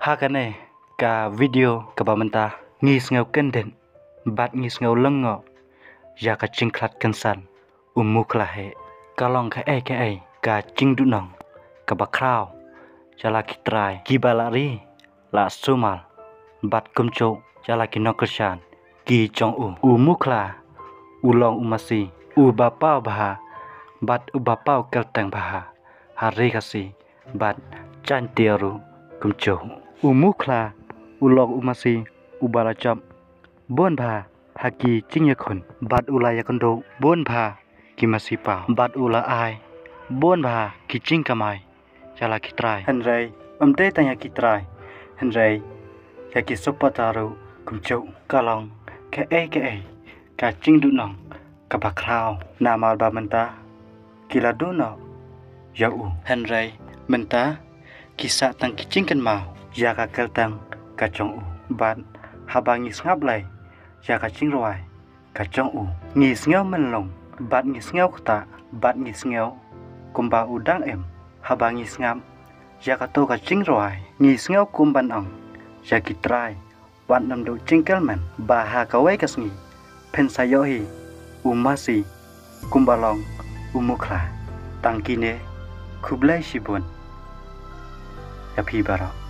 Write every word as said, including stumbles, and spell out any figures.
Ha kane ka video kaba mynta ngi sngew kyndit bad ngi sngew lyngngoh ïa ka jingkhlad kynsan u Mukhla hi. Ka long kaei kaei ka jingduhnong kaba khraw ïa la ki trai kiba la ri la sumar bad kumjuh ïa la ki nongkyrshan ki jong u. U Mukhla u long u masi uba paw bha bad uba paw kyrteng bha ha ri Khasi bad Jaiñtia ruh kumjuh. U Mukhla u long u masi uba la jop bun bha ha ki jingïakhun bad u la ïakynduh bun bha ki masi paw bad u la ai bun bha ki jingkamai ïa la ki trai. Hynrei ym dei tang ïa ki trai, hynrei ïa ki supporter ruh kumjuh. Ka long kaei kaei ka jingduhnong kaba khraw namar ba mynta ki la duh noh ïa u. Hynrei mynta ki sah tang ki jingkynmaw ïa ka kyrteng ka jong u. Bad haba ngi sngap lei ïa ka jingrwai ka jong u, ngi sngew mynlong bad ngi sngew ktah bad ngi sngew kumba u dang im. Haba ngi sngap ïa kato ka jingrwai ngi sngew kum ban ong ïa ki trai, wat nym duh jingkyrmen ba ha kawei ka sngi phin sa ïoh hi u masi kumba long u Mukhla. Tang kine, khublei shibun ïa phi baroh.